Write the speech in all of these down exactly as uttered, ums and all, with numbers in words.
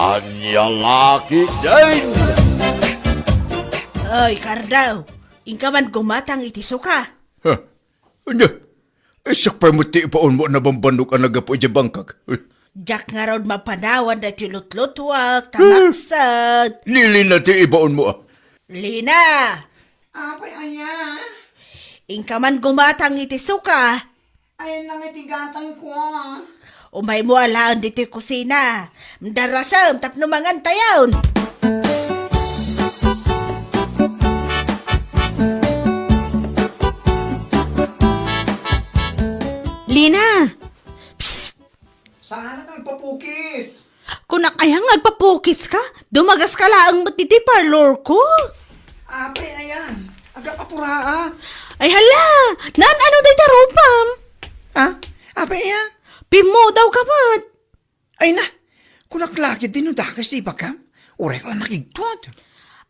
Ania la ketdin? Oy, Kardao, inka man gumatang iti suka. Ha? Ania? Siak pay met ti ibaonmo a nabambannog a naggapu idiay bangkag. Diak ngarud mapanawan daytoy lutlutuak, ta Hmm. maksat. Ni Lina ti ibaonmo, a. Lina! Apay aya? Inka man gumatang iti suka. Ayan lang iti gatangko, a. Umaymo alaen ditoy kusina. Darasem tapno mangantayon. Lina! Psst! Saan ka agpapukis? Kunak aya nga agpapukiska? Dumagaska laeng met ditoy parlorko. Apay aya, agapapura, a. Ay hala! Naan-ano dayta rupam? Ha? Apay aya? Pimmudawka met. Ay na, kunak la ketdi no dakes ti ibagam. Uray la nakigtot.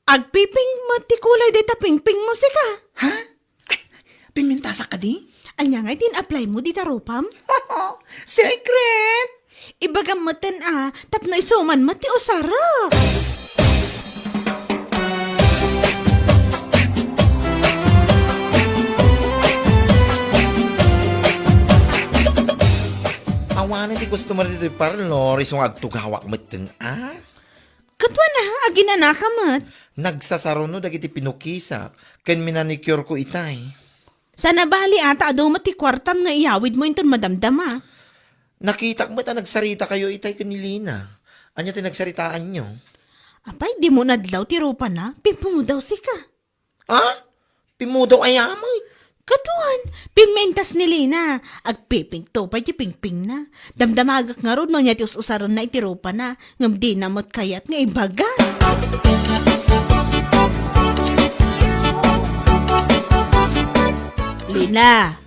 Agpipink met ti kulay dayta pingpingmo, sika. Ha? Ay, pimintasak kadi? Ania ngay ti in-applymo dita rupam? Secret! Ibagam metten, a, tapno isuman met ti usarek. Awanen ti customer ditoy parlor, isu nga agtugawak metten, a? Ket wen, a, aginanaka met. Nagsasaruno dagiti pinukisak ken minanicure ko itay. Saan a bali, a, ta adu met ti kuartam nga iyawidmo inton madamdama. Nakitak met a nagsaritakayo itay ken ni Lina. Ania ti nagsaritaanyo? Apay, dimo nadlaw ti rupana? Pimmudaw sika. Ha? Pimmudaw aya met? Ket wen, pimmintas ni Lina. Agpipink to pay ti pingpingna. Damdamagek ngarud no ania ti us-usarenna iti rupana, ngem dina met kayat nga ibaga. Lina,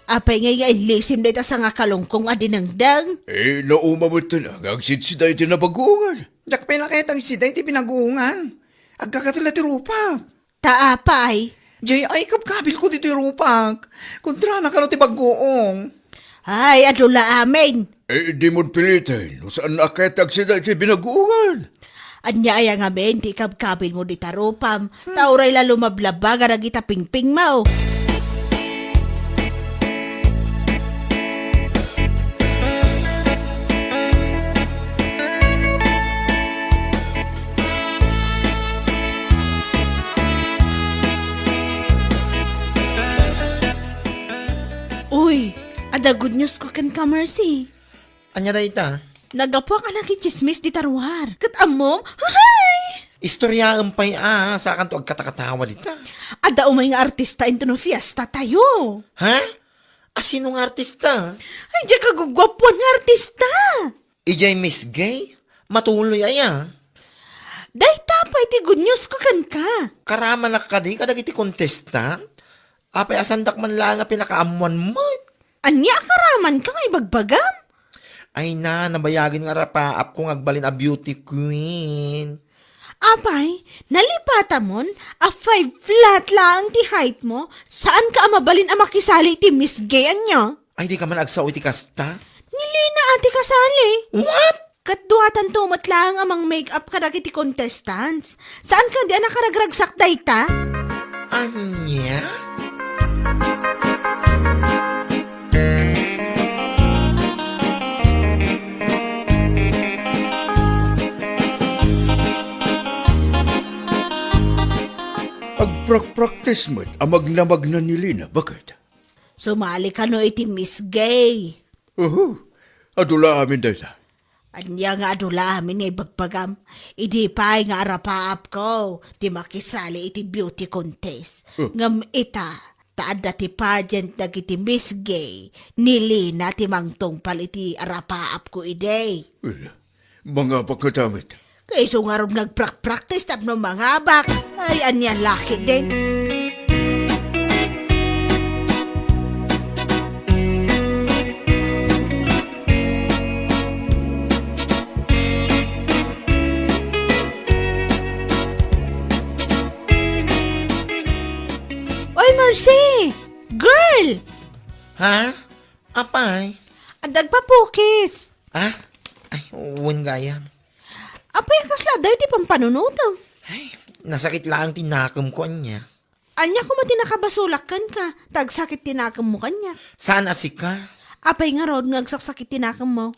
apay ngay nga inlisim dayta sangakalungkong a dinengdeng? Eh, nauma met nga agsidsida iti nabaguongan. Diak pay la kayat agsida iti binaguongan. Agkakatula ti rupak. Ta apay? Jay, ay, kabkabilko ditoy rupak. Kontrana kano ti baguong. Ay, adu la amin. Eh, dimon piliten, no saan a ket agsida iti binaguongan. Ania aya ngamin ti ikabkabilmo dita rupam, ta uray la lumablabag a dagita pingpingmo. Uy, adda good news ko kenka, Mercy. Ania dayta? Naggapuak a nakitsismis dita ruar. Ket ammom? Hay! Istoriaem pay a, sakanto agkatakatawa dita. Adda umay nga artista intono fiesta tayo. Ha? Asino nga artista? Ay, diay kaguguapuan nga artista. Idiay Miss Gay? Matuloy aya? Dayta pay ti good news ko kenka. Karamanak kadi kadagiti contestant? Apay, asandak man laeng a pinakaammoan met? Ania a karamanka nga ibagbagam? Ay na, nabayagen nga arapaapko nga agbalin a beauty queen. Apay, nalipatamon a five flat laeng ti height mo, saanka a mabalin a makisali iti Miss Gay, ania? Ay, dika man agsao iti kasta? Ni Lina a ti kasali. What? Ket duatanto met laeng a mang-makeup kadagiti contestants. Saan kadi a nakaragragsak dayta? Ania? Agprakpraktis met a magnamagna ni Lina, baket? Sumali kano iti Miss Gay. Uhu, adu la amin dayta. Ania nga adu la amin nga ibagbagam? Idi pay nga arapaapko ti makisali iti beauty contest. Oh. Ngem ita, ta adda ti pageant dagiti Miss Gay, ni Lina ti mangtungpal iti arapaapko idi. Well, mangabak katamet. Kayso ngarud nga agprakpraktis tapno mangabak. Ay, ania la ketdin. Oy, Mercy! Girl! Ha? Apay? Adda agpapukis. Ah? Ay, wen gayam. Apay a kasla adda ti pampanunotem? Ay, nasakit laeng ti nakemko ania. Ania koma ti nakabasolak kenka, ta agsakit ti nakemmo kaniak? Saan a sika? Apay ngarud nga agsaksakit ti nakemmo?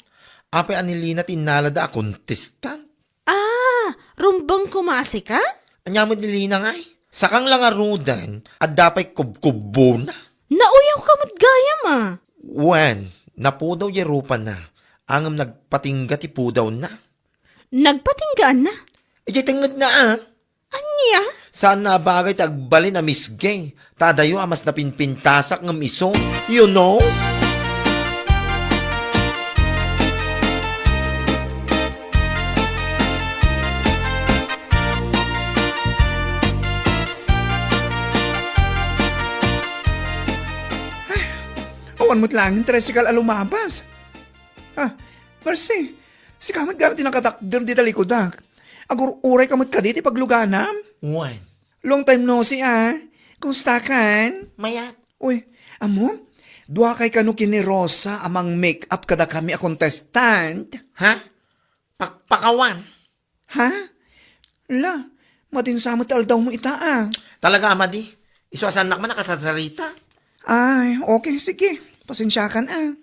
Apay a ni Lina ti innalada a kontestant? Ah, rumbeng koma a sika? Ania met ni Lina ngay? Sakang la ngaruden, adda pay kubkubbona. Nauyaw ka met gayam a. Wen, napudaw diay rupana, ngem nagpatingga ti pudawna. Nagpatinggaanna? Idiay tengngedna a. Ania? Saanna a bagay ti agbalin a misgi. Ta adayo a mas napinpintasak ngem isu. You know? Awan met laeng tricycle a lumabas. Ah, Mercy, sika met gayam ti nakatakder dita likudak. Agur-uray ka met kadi ti pagluganam? Wen. Long time no see, ah. Kumusta kan? Mayat. Uy, ammom? Duakay kano ken ni Rosa a mang-make-up kadakami a contestant? Ha? Pakpakawan? Ha? La, madi sa met ti aldawmo ita, ah. Talaga a madi? Isu a saannak man a kasasarita? Ay, okay, sige. Pasensiakan, ah.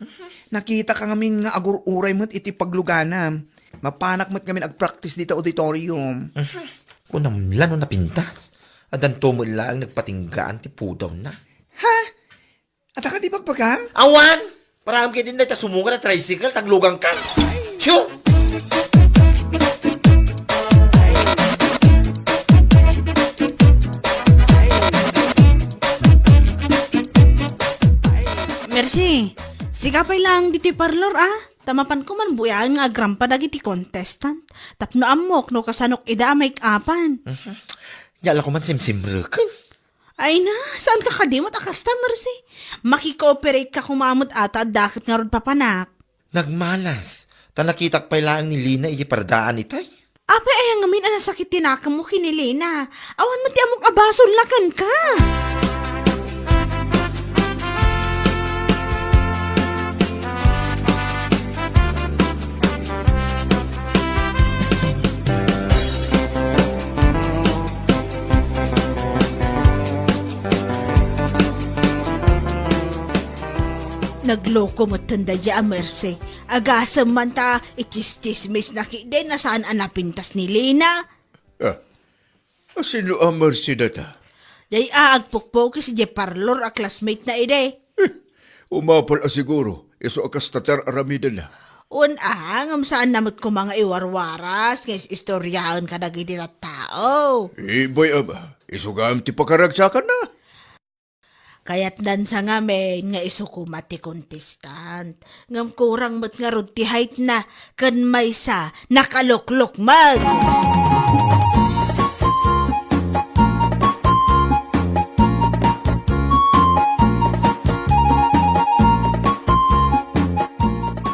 Nakitaka ngamin nga agur-uray met iti pagluganam. Mapanak met ngamin agpraktis dita auditorium. Kunam la no napintas. Addanto met laeng nagpatinggaan ti pudawna. Ha? Adda kadi bagbagam? Awan! Paraem ketdin dayta sumungad a tricycle, ta agluganka. Tiyo! Mercy, sika pay laeng ditoy parlor, ah. Ta mapanko man buyaen nga agrampa dagiti contestant. Tapno ammok no kasanok ida a make-upan. Mhm. Diak la koma simsimreken. Ay na, saanka kadi met a kasta, Mercy? Makikooperate ka koma met a ta adda ket ngarud papanak. Nagmalas, ta nakitak pay laeng ni Lina iti paradaan itay. Apay aya ngamin a nasakit ti nakemmo ken ni Lina? Awan met ti ammok a basolna kenka. Nagloko metten daydiay a Mercy. Agasem man ta ichischismisna ketdi no saan a napintas ni Lina. Ah, sino a Mercy dayta? Dayta a agpukpukis idiay parlor a classmate na idi. Eh, umapal a siguro, isu a kasta ti ar-aramidenna. Wen a, ngem saanna met koma nga iwarwaras nga is-istoriaen kadagiti tattao. Ibay ama, isu gayam ti pakaragsakanna. Kayatdan sa ngamin nga isu koma ti contestant. Ngem kurang met ngarud ti height na, ken maysa, nakaluklok met.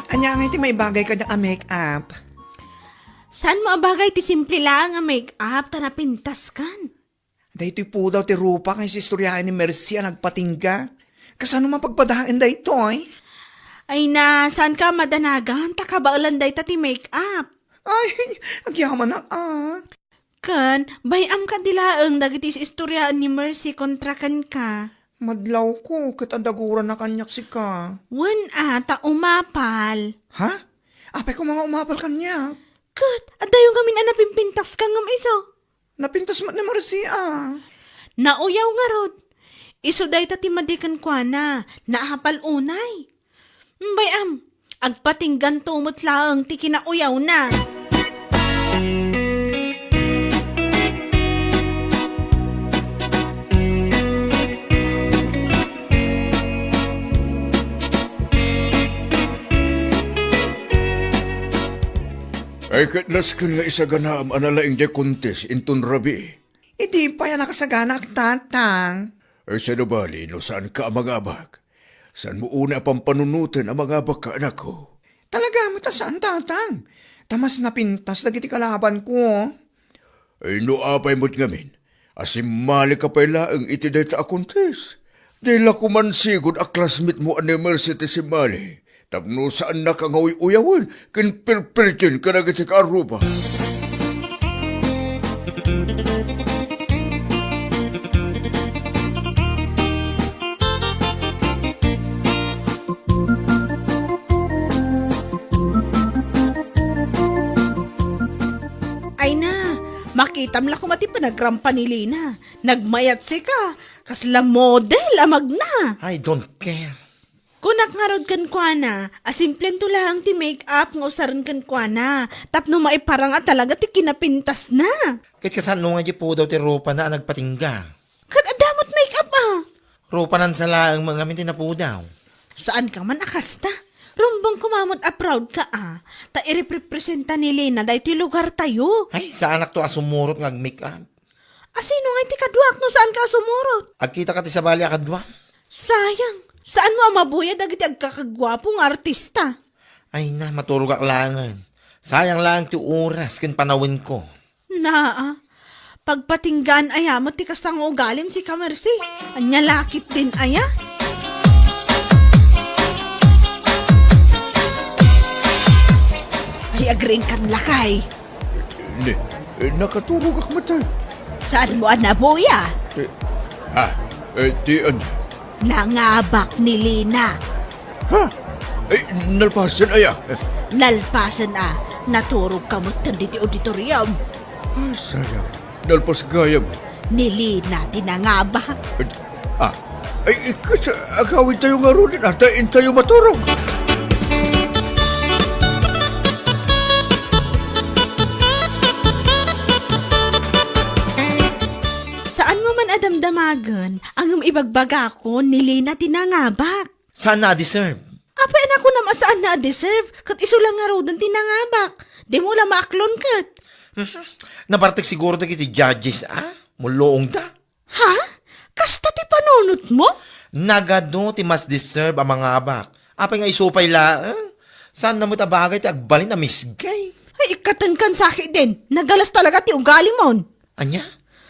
Ania ngay ti maibagay kaniak a make-up? Saanmo a bagay ti simple laeng a make-up ta napintaskan? Daytoy pudaw ti rupa nga is-istoriaen ni Mercy a nagpatingga. Kasano mapagpadaen daytoy? Ay na, saanka madanagan ta kabaelan dayta ti make-up? Ay, agyamanak a. Ken, bay-am kadi laeng dagiti is-istoriaen ni Mercy kontra kenka. Madlawko, ket adda gurana kaniak sika. Wen a, ta umapal. Ha? Apay koma nga umapal kaniak? Ket, addayo ngamin a napinpintaska ngem isu. Napintas met ni Mercy a. Nauyaw ngarud. Isu dayta ti madi kenkuana, naapal unay. Bay-am, agpatingganto met laeng ti kinauyawna. Ay, ket nasken nga isaganaam a nalaing diay contest inton rabii. Idi pay a nakasaganaak, Tatang. Ay, saan a bali no saanka a mangabak? Saanmo unay a pampanunoten a mangabakka, anakko? Talaga met a saan, Tatang. Ta mas napintas dagiti kalabanko. Ay, no apay met ngamin a simmalika pay laeng iti dayta a contest? Di la koma sigud a classmate mo a ni Mercy ti simmali, tapno saannak a uy-uyawen ken pirpirdien kadagiti kaarruba. Ay na, makitam la koma ti panagrampa ni Lina. Nagmayat sika, kasla model a magna. I don't care. Kunak ngarud kenkuana, a simplento laeng ti make-up nga usaren kenkuana, tapno maiparang a talaga ti kinapintasna. Ket kasano nga di pudaw ti rupana a nagpatingga? Ket adda met make-up a. Rupanan sa laeng met ngamin ti napudaw. Saan ka man a kasta? Rumbeng koma met a proud ka a, ta ireprepresenta ni Lina daytoy lugartayo. Ay, saanakto a sumurot nga ag-make-up. Asino ngay ti kaduak no saan ka a sumurot? Agkita ka ti sabali a kadua? Sayang, saan mo a mabuya dagiti agkakaguapo nga artista? Ay na, maturogak laengen. Sayang laeng ti oras ken panawenko. Naa, pagpatinggaan aya met ti kasta nga ugalim, sika Mercy? Ania la ketdin aya? Ay, agriingkan lakay. Ne, eh, nakaturogak met, eh. Saan mo a nabuya? Eh, ah, eh, ti, ano? Nangabak ni Lina. Ha? Eh, nalpasen aya? Nalpasen a, naturog ka met ditoy auditorium. Ah, sayang. Nalpas gayam. Ni Lina ti nangabak. Eh, ah, ay, ikas, agawidtayo ngaruden, ta intayo maturog. Saan mo man a damdamagen, ngem ibagbagakon, ni Lina ti nangabak. Saan na a deserve? Apay a kunam a saan na a deserve, ket isu la ngaruden ti nangabak. Dimo la maaklon ket. Nabartek siguro dagiti judges, a? Mulluongda. Ha? Kasta ti panunotmo? Nagadu ti mas deserve a mangabak. Apay nga isu pay laeng? Saan na met a bagay ti agbalin a misgay? Ay, ikkatenkan sa ketdin. Nagalas talaga ti ugalimon. Ania?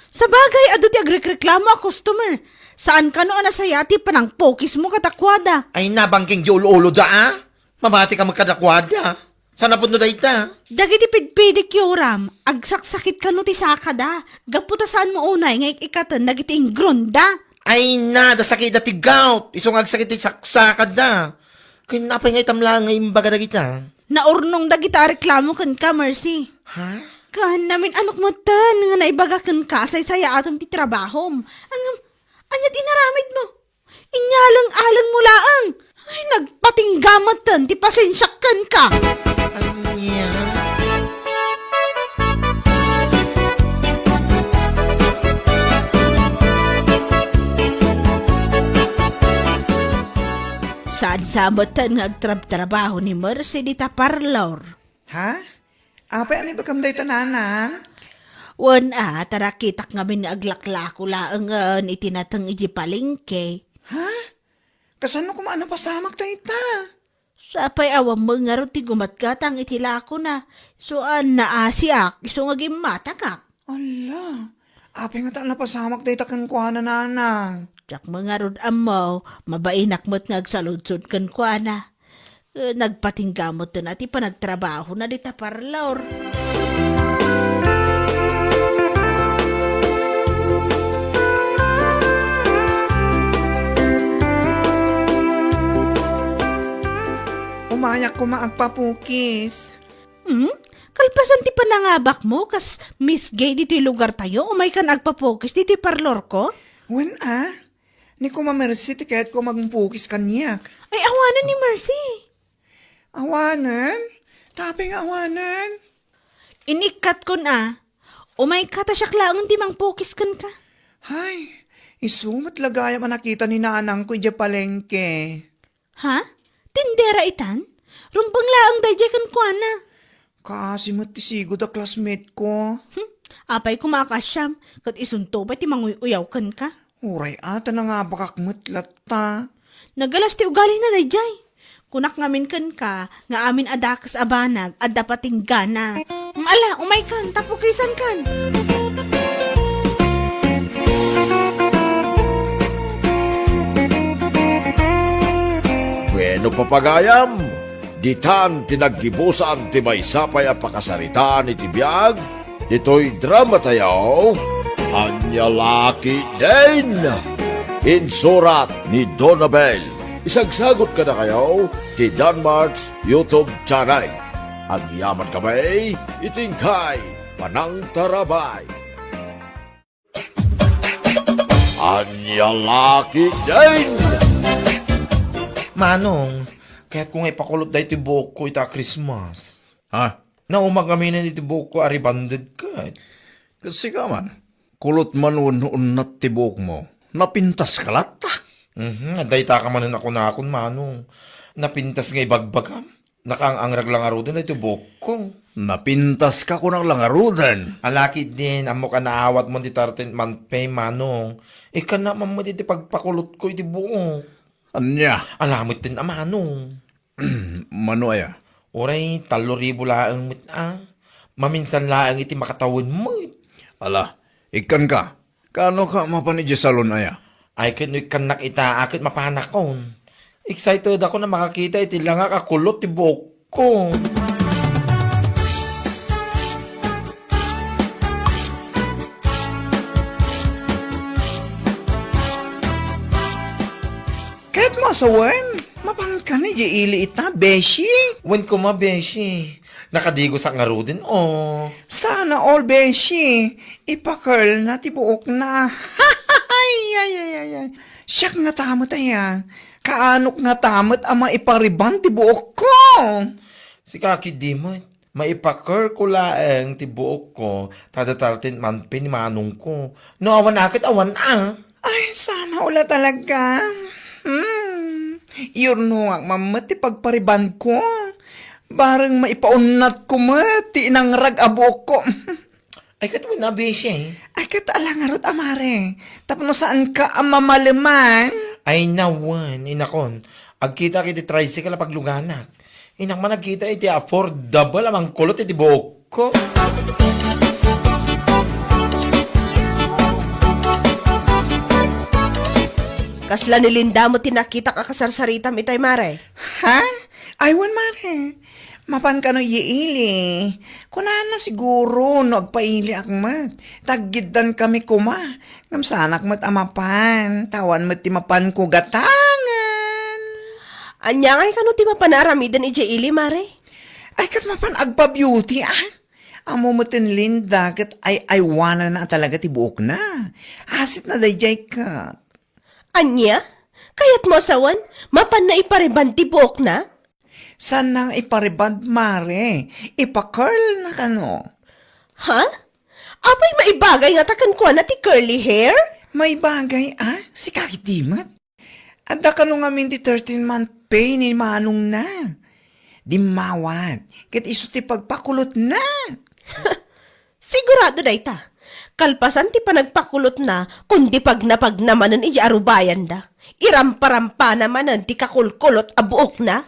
Sabagay, adu ti agrekreklamo a customer. Saan kano a nasayaat ti panangpukismo kadakuada? Ay, nabangkeng ti ul-uloda, a? Mamatika met kadakuada. Saan a pudno dayta? Dagiti pidpidikyoram, agsaksakit kano ti sakada, gapu ta saanmo unay nga ik-ikkaten dagiti ingronda. Ay na, da sakitda ti gout, isu nga agsakit ti saksakada. Ken apay nga itam laeng nga imbaga dagita? Naurnong dagita a reklamo kenka, Mercy. Ha? Ken namin-anok metten nga naibaga kenka a saysayaatem ti trabahom. Ngem, ania ti inaramidmo? Inyaleng-alengmo laeng. Ay, nagpatingga metten ti pasensiak kenka. Ania? Saan sa metten nga agtrabtrabaho ni Mercy dita parlor. Ha? Apay a naibagam dayta, nanang? Wen a, ta nakitak ngamin nga aglaklako laengen iti nateng iti palengke. Ha? Kasano koma a napasamak dayta? Sapay awan met ngarud ti gumatgatang iti lakona. Isu a naasiak, isu nga gimmatangak. Ala, apay ngata a napasamak dayta kenkuana, nanang? Diak met ngarud ammo, mabainak met nga agsaludsod kenkuana. Eh, nagpatingga metten a ti panagtrabahona dita parlor. Umayak koma agpapukis. Hmm? Kalpasan ti panangabakmo kas misgay ditoy lugartayo, umaykan agpapukis ditoy parlorko? Wen a, ni Kuma Mercy ti kayatko a mangpukis kaniak. Ay, awanen ni Mercy. Awanen? Tapay nga awanen? Inikkatkon a, umayka ta siak laeng ti mangpukis kenka. Hay, isu met la gayam a nakita ni nanangko idiay palengke. Ha? Tindera itan? Rumbeng laeng daydiay kenkuana. Kaasi met ti sigud a classmate ko. Hmm, apay koma a kaasiam, ket isunto pay ti manguy-uyaw kenka. Uray a, ta nangabakak met latta. Nagalas ti ugalina daydiay. Kunak ngamin kenka nga amin a dakes a banag adda patinggana. Ala, umaykan, ta pukisankan. Bueno, papagayam, ditan ti naggibusan ti maysa pay a pakasaritaan iti biag, Ditoy dramatayo, Ania La Ketdin. Insurat ni Donabel. Isagsagot kadakayo ti Danmarks YouTube channel. Agyaman kami iti inkay panangtarabay. Ania La Ketdin! Manong, kayatko nga ipakulot daytoy buokko ita Christmas. Ha? Nauma ngamin iti buokko a rebonded ket. Ket sika man, kulot man wenno unnat ti buokmo. Napintaska latta. Mhm, dayta ka manen a kunakon, Manong. Napintas nga ibagbagam. Nakaang-angrag la ngaruden daytoy buokko. Napintaska kunak la ngaruden. Ania La Ketdin, ammok a naawatmon ti thirteenth month pay, Manong. Ikkannak man met iti pagpakulotko iti buok. Ania? Ala metten a, Manong. Mano aya? Uray tallo ribu laeng met a. Maminsan laeng iti makatawen met. Ala, ikkanka. Kaano ka mapan idiay salon aya? Ay, ket no ikkannak ita, a ket mapanakon. Excited ako a makakita iti langak a kulot ti buokko. Kayatmo a sawen, mapanka idiay ili ita, beshi? Wen koma, beshi. Nakadigosak ngaruden, o. Sana all, beshi. Ipa-curl na ti buokna. Ay, ay, ay, ay, ay. Siak ngata met aya. Kaanok ngata met a maipa-rebond ti buokko? Sika ketdi met. Maipa-curl ko laeng ti buokko, ta thirteenth month pay ni manongko. No awan a ket awan a. Ay, sana all a talaga. Hmm. Iyurnongak man met ti pagpa-rebondko. Bareng maipaunnatko met ti inangrag a buokko. Ay, ket wen a, beshi. Ay, ket ala ngarud a, mare. Tapno saanka a mamaleman. Ay, nawen, inakon. Agkitak iti tricycle a pagluganak. Innak man agkita iti affordable a mangkulot iti buokko. Kasla ni Linda met ti nakitak a kasarsaritam itay, mare. Ha? Ay, wen, mare. Mapan kano idiay ili. Kunana siguro no agpailiak met. Taggiddan kami koma. Ngem saanak met a mapan. Ta awan met ti mapanko gatangen. Ania ngay kano ti mapan a aramiden idiay ili, mare? Ay, ket mapan agpa-beauty, a. Ammo met ni Linda, ket ay-aywananna a talaga ti buokna. Asitna daydiay ket. Ania? Kayatmo a sawen, mapanna ipa-rebond ti buokna? Saanna nga ipa-rebond, mare. Ipa-curl na kano. Ha? Apay maibagay ngata kenkuana ti curly hair? Maibagay, a? Sika ketdi met. Adda kano ngamin ti thirteenth month pay ni manongna. Dimmawat, ket isu ti pagpakulotna. Sigurado dayta. Kalpasan ti panagpakulotna, kundi pagnapagna manen idiay arubayanda. Iramparampana manen ti kakulkulot a buokna.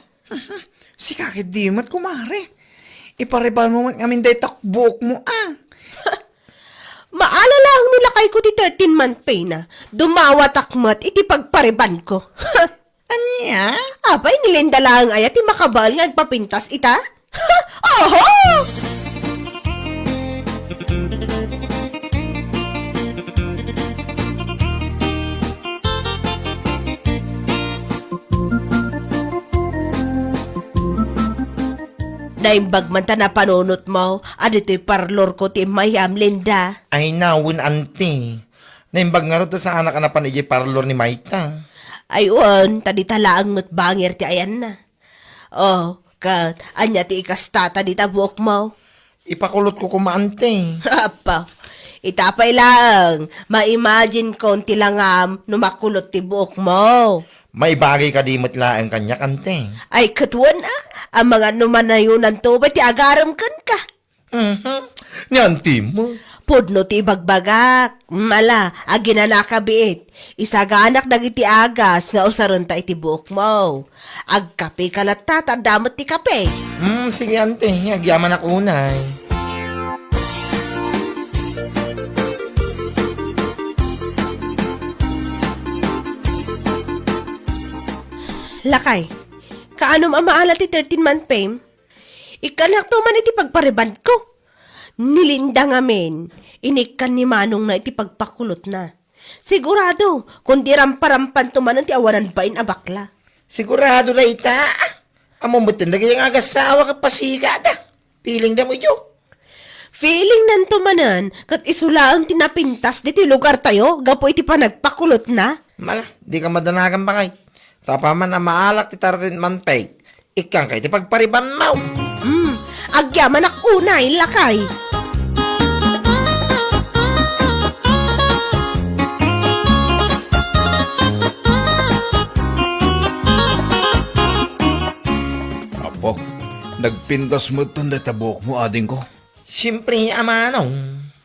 Sika ketdi met, kumare. Ipa-rebond mo met ngamin dayta buokmo, a. Maala laeng ni lakayko ti thirteenth month pay na. Dumawatak met iti pagpa-rebondko. Ania? Apay, ni Linda laeng aya ti makabael nga agpapintas ita? Oho! Naimbag man ta napanunotmo a ditoy parlorko ti immayyam, Linda. Ay, nawen, anti. Naimbag ngarud ta saanak a napan idiay parlor ni mayta. Ay, wen, ta dita laeng met bangir ti ayanna. O, ket ania ti ikastata dita buokmo? Ipakulotko koma, anti. Apo, ita pay laeng, ma-imagine kon ti langam no makulot ti buokmo. Maibagay kadi met laeng kaniak, anti? Ay, ket wen a, amangan no manayonanto pay ti agarem kenka. Mhm. Ni antimo? Pudno ti ibagbagak. Mala, aginanaka biit. Isaganak dagiti agas nga usarenta iti buokmo. Agkapeka latta, ta adda met ti kape. Hmm, sige, anti. Agyamanak unay. Lakay, kaanom a maala ti thirteen month pay? Ikkanakto man iti pagpa-rebondko. Ni Linda ngamin, inikkan ni manongna iti pagpakulotna. Sigurado, kundi ramparampanto manen ti awanan bain a bakla. Sigurado dayta. Ammom metten dagiti nga agasawa ket pasigada. Feeling da met. Feeling nanto manen, ket isu laeng ti napintas ditoy lugartayo gapu iti panagpakulotna. Mala, dika madanagan, bakay. Ta apaman a maalak ti tarten manpeg, ikkanka iti pagparibanmo. Hmm, agyamanak unay, lakay. Apo, nagpintas metten dayta buokmo, adingko. Siempre, a manong.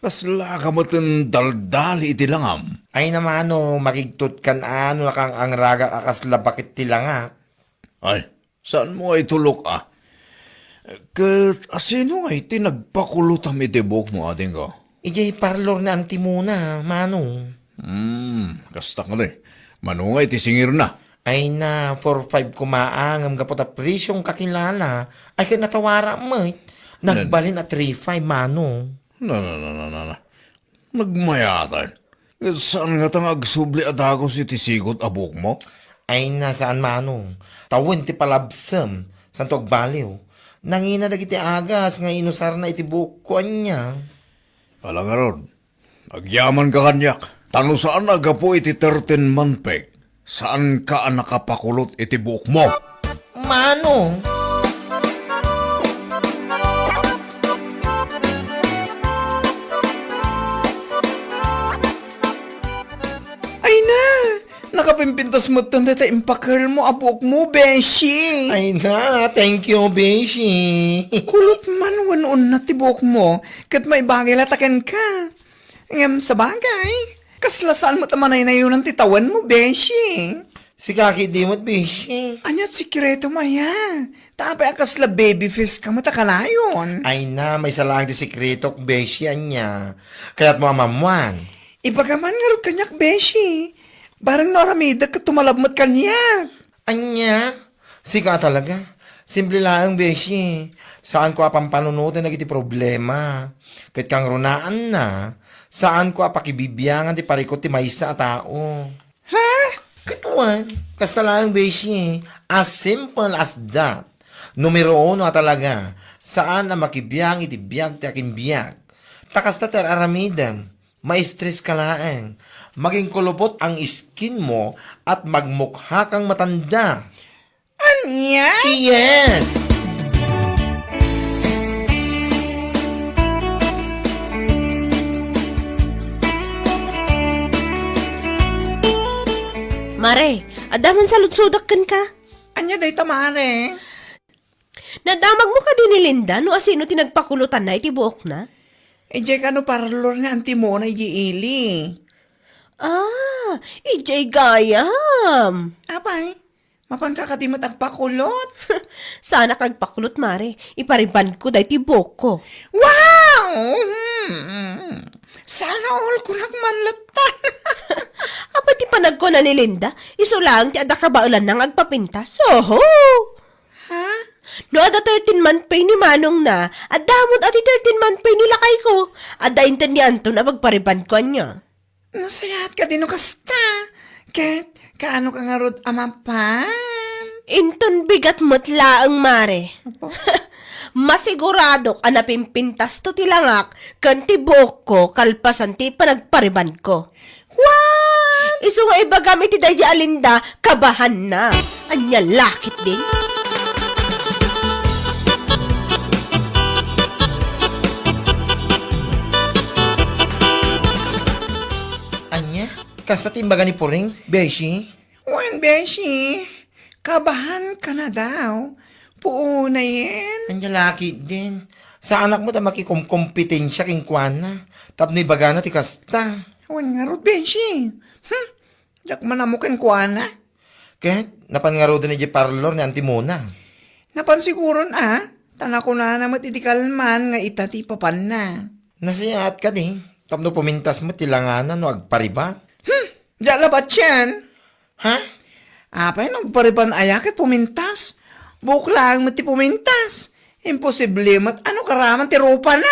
Kaslaka metten daldali iti langam. Ay na, mano, makigtutkan a no nakangangragak a kasla baket ti langak. Ay, saanmo nga itulok a? Ket asino nga iti nagpakulotam iti buokmo, adingko? Idiay parlor ni Auntie Mona, mano. Hmm, kasta kadi. Mano nga iti singirna? Ay na, four five koma, ngem gapu ta presyong kakilala, ay ket natawara met. Nagbalin a three five, mano. Na, na, na, na, na, na. Nagmayatan. Ket saan ngata nga agsubli a dagus iti sigot a buokmo? Ay na, saan, mano. Tawen ti palabsem, santo agbaliw. Nangina dagiti agas nga inusarna iti buokko, ania. Ala ngarud, agyamanka kaniak, ta no saan a gapu iti tarten manpeg, saanka a nakapakulot iti buokmo. Mano? Ay na! Nakapimpintas metten dayta impakelmo a buokmo, beshi! Ay na, thank you, beshi! Kulot man wenno unat ti buokmo, ket maibagay la ta kenka. Ngem sabagay, kasla saan met a manaynayonan ti tawenmo, beshi. Sika ketdi met, beshi. Ania ti sekretom aya? Ta apay a kasla baby face ka met a kanayon? Ay na, maysa laeng ti sekretok, beshi, ania. Kayatmo a maammuan? Ibagam man ngarud kaniak, beshi. Bareng no aramidek ket tumalab met kaniak. Ania? Sika a talaga. Simple laeng, beshi. Saanko a pampanunoten dagiti problema. Ket kangrunaanna, saanko a pakibibiangan ti parikut ti maysa a tao. Ha? Ket wen, kasta laeng, beshi. As simple as that. Numero uno a talaga, saan a makibiang iti biag ti akinbiag. Ta kasta ti ar-aramidem. Ma-stress ka laeng. Magingkulupot ang skin mo at magmukha kang matanda. Ania? Yes! Mare, adda man saludsodak kenka. Ania dayta, mare? Nadamagmo kadi ni Linda no asino ti nagpakulotanna iti buokna? Idiay kano parlor ni Auntie Mona idiay ili. Ah, idiay gayam. Apay, mapanka kadi met agpakulot? Saanak agpakulot, mare. Iparibandko daytoy buokko. Wow! Hmm. Sana all kunak man latta. Apay ti panagkuna ni Linda, isu laeng ti adda kabaelanna nga agpapintas. Oho! Ha? No adda thirteen month pay ni manongna, adda met ti thirteen month pay ni lakayko. Adda inted ni Anton a pagparibandko ania. Nasayaat kadi no kasta. Ket, kaano ka ngarud a mapan? Inton bigat met laeng, mare. Apo. Masiguradok a napimpintasto ti langak ken ti buokko kalpasan ti panagparibandko. What? Isu nga ibagam iti daydi a Linda, kabahanna. Ania la ketdin? Ania? Kasta ti imbaga ni Puring, beshi? Wen, beshi. Kabahan ka na daw. Puonayen. Ania la ketdin? Saanak met a makikomkompetensia kenkuana. Tapno ibagana ti kasta. Wen ngarud, beshi. Hmm. Diak man ammo kenkuana. Ket, napan ngaruden idiay parlor ni Auntie Mona? Napan siguron a. Ta nakunana met idi kalman nga ita ti ipapanna. Nasayaat kadi. Tapno pumintas met ti langana no agpariba. Hmm. Diak labat sian. Ha? Apay, nagpariban aya ket pumintas? Buok laeng met ti pumintas. Imposible met a no karaman ti rupana.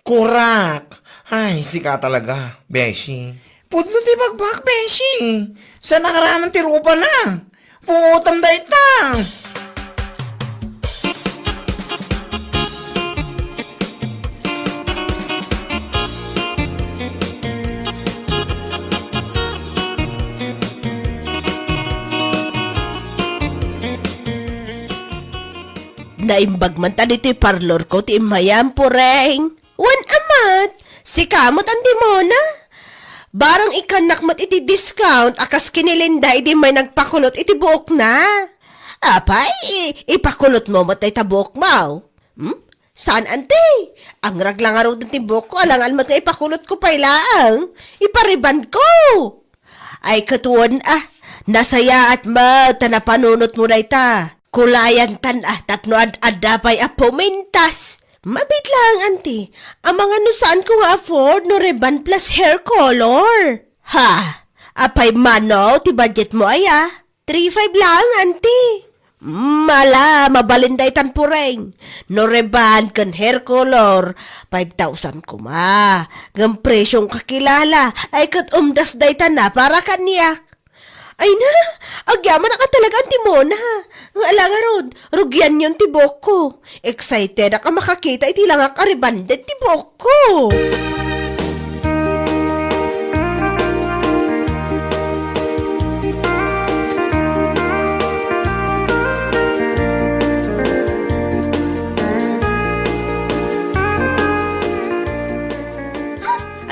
Kurak! Ay, sika talaga, beshi. Pudno ti bagbag, beshi. Saan a karaman ti rupana? Puotam dayta. Naimbag man ta ditoy parlorko ti immayam, Pureng. Wen a met, sika met, Auntie Mona. Barang ikkannak met iti discount a kas ken ni Linda idi immay nagpakulot iti buokna. Apay, ipakulotmo met dayta buokmo? Hmm? Saan, Auntie? Angrag la ngaruden ti buokko, alangan met nga ipakulotko pay laeng. Iparebanko. Ay, ket wen a, nasayaat met ta napanunotmo dayta. Kulayantan a tapno ad-adda pay a pumintas. Mabiit laeng, Auntie, amangan no saanko nga afford no rebond plus hair color. Ha? Apay mano ti budgetmo aya? Three five laeng, Auntie. Mala, mabalin daytan, Pureng. No rebond ken hair color, five thousand koma. Ngem presyong kakilala, ay ket umdas daytan a para kaniak. Ay na, agyamanak a talaga, Auntie Mona. Nga ala ngarud, rugianyon ti buokko. Excitedak a makakita iti langak a rebonded ti buokko.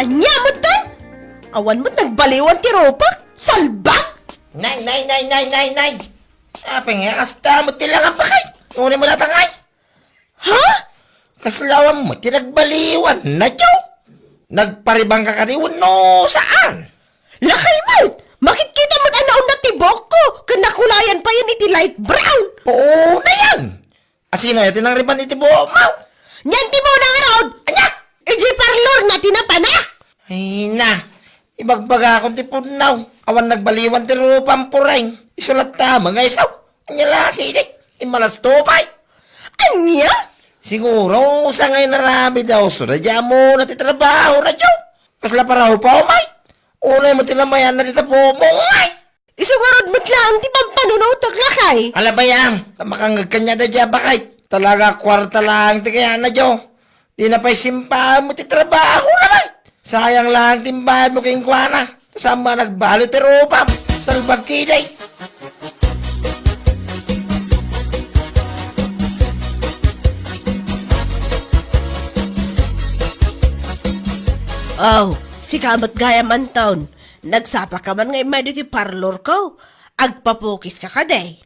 Ania met, tay? Awan met nagbaliwan ti rupak? Salbag! Nay, nay, nay, nay, nay, nay! Apay nga kasta met ti langam, bakay? Ngunit mo natangay? Ha? Kasla awan met ti nagbaliwan, nadyo? Nagparebond ka kadi wenno saan? Lakay met! Makitkita met a naunat ti buokko, ken nakulayan payen iti light brown! Puonayan! Asino aya ti nangrebond iti buokmo? Ni Auntie Mona ngarud! Ania? Idiay parlorna ti napanak! Ay na, ibagbagakon ti pudno. Awan nagbaliwan ti rupam, Pureng. Isu latta met nga isu. Ania la ketdi? Immalasto pay. Ania? Siguro, sa nga inaramid a usto daydiay ammona ti trabahona, Joe. Kasla parahupaw met. Unay met ti namayanna dita buokmo, ngay. Isu ngarud met laeng ti pampanunotek, lakay. Ala bay, ta makangngeg kaniada daydiay a bakay. Talaga, kuarta laeng ti kayatna, Joe. Dina pay simpaen met ti trabahona, bay. Sayang laeng ti imbayadmo kenkuana. Ta saan met a nagbalut ti rupam. Salbag ketdi. Oh, sika met gayam, Anton. Nagsapa ka man nga immay ditoy parlorko. Agpapukis ka kadi?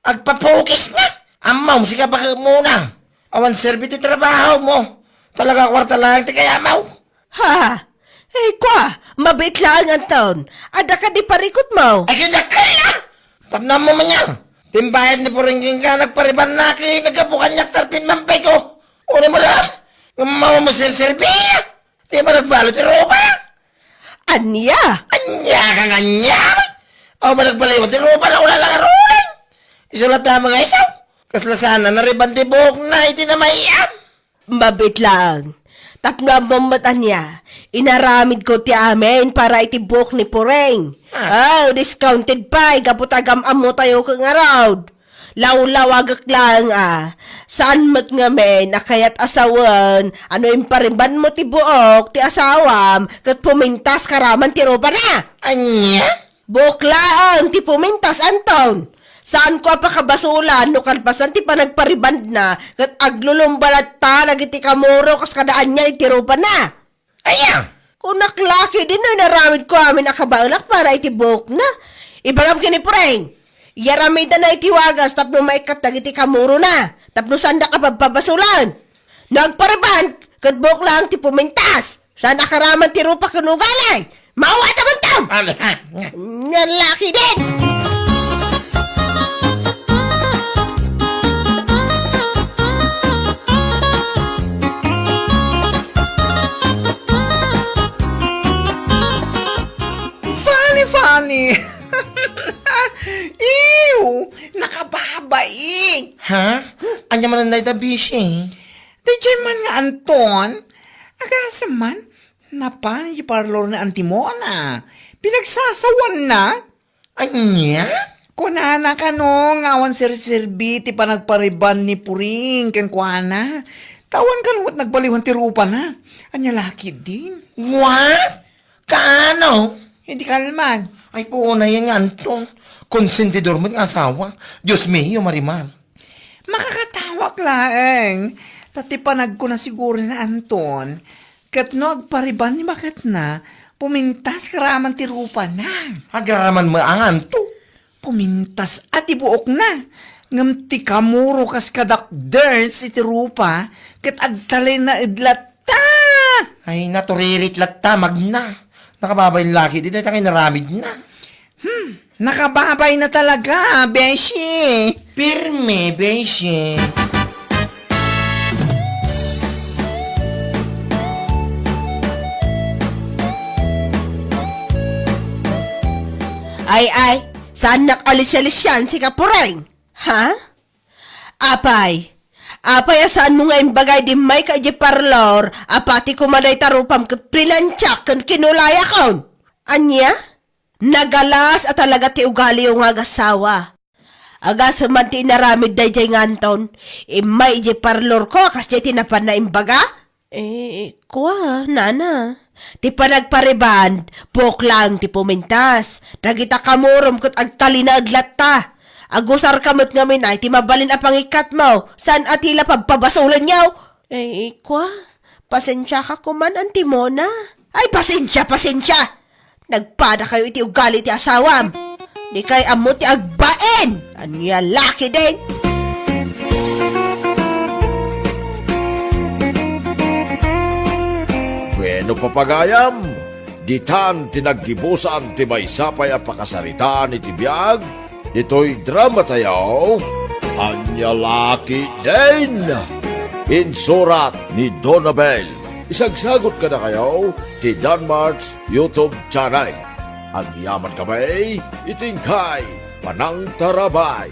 Agpapukis nga? Ammom, sika baket muna. Awan serbi ti trabahomo. Talaga, kuarta laeng ti kayatmo. Ha? Ay, kua, mabiit laeng, Anton. Adda kadi parikutmo? Ay, kaya kaya! Tapno ammom aya. Ti imbayad ni Pureng kenka, nagparebondna ket naggapu kaniak thirteen month pay ko. Uli mo da. Ngem awan mo serserbi. Di ba nagbalut ti rupana? Ania? Ania kang ania? Awan ba nagbaliwan ti rupana, wala lang aruling? Isu latta met nga isu. Kasla saan a narebond ti buokna iti namayam. Mabiit laeng. Tapno ammom met ania, inaramidko ti amin para iti buok ni Pureng. Ah. Oh, discounted pay, gapu ta agam-ammotayo ket ngarud. Lawlawagek laeng a, saan met ngamin a kayat a sawen a no imparebondmo ti buok ti asawam ket pumintas ka raman ti rupana? Ania? Buok laeng ti pumintas, Anton. Saanko a pakabasolan no kalpasan ti panagparebondna ket aglulumba latta dagiti kamuro kas kada ania iti rupana. Aya? Kunak la ketdi no inaramidko amin a kabaelak para iti buokna. Ibagam ken ni Pureng, iyaramidanna iti wagas tapno maikkat dagiti kamurona, tapno saandak a pabpabasolan. No agparebond, ket buok laeng ti pumintas. Saan a karaman ti rupa ken ugali. Maawatan man tam! Ala, ha? Nga laki din! Funny, funny! Ew! Nakababain! Ha? Anya man dayta, Bishi? Daydiay man nga Anton, Agasem man, napan iti parlor ni Auntie Mona. Pinagsasawanna. Ania? Kunana kano nga awan serserbi ti panagpariban ni Puring kenkuana. Ta awan kano met nagbaliwan ti rupana. Ania la ketdin? What? Kaano? Iti kalman. Ay, punayen nga Anton. Konsentidor met nga asawa. Dios mio, Marimar. Makakatawak laeng. Ta ti panagkuna siguro ni Anton, ket no agpariban ni baketna, pumintas karaman ti rupana. Agraraman met nga Anton. Pumintas a ti buokna. Ngem ti kamuro kas kadakders iti rupa, ket agtalinaed latta. Ay, naturirit latta, magna. Nakababay la ketdi dayta nga inaramidna. Hmm, nakababayna talaga, beshi. Pirme, beshi. Ay, ay, saannak alisialisian, sika Puring? Ha? Apay, apay a saanmo nga imbaga idi immayka idiay parlor a pati koma dayta rupam ket pinansiak ken kinulayakon? Ania? Nagalas a talaga ti ugaliyo nga agasawa. Agasem man ti inaramid daydiay nga Anton, immay idiay parlorko a kasdiay ti napanna imbaga? Eh, kua, nana. Ti panagpariban, buok laeng ti pumintas. Dagita kamurom ket agtalinaed latta. Agusarka met ngamin ay ti mabalin a pangikkatmo, saan a ti la pabpabasolenyo. Eh, kua, pasensiaka koman, Auntie Mona. Ay, pasensia, pasensia! Nagpadakayo iti ugali ti asawam. Dikay ammo ti agbain. Ania la ketdin? Bueno, papagayam, ditan ti naggibusan ti maysa pay a pakasaritaan iti biag ditoy dramatayo. Ania la ketdin? Insurat ni Donabel. Isagsagut kadakayo ti Danmart's YouTube channel. Agyamankami iti inkay panangtarabay.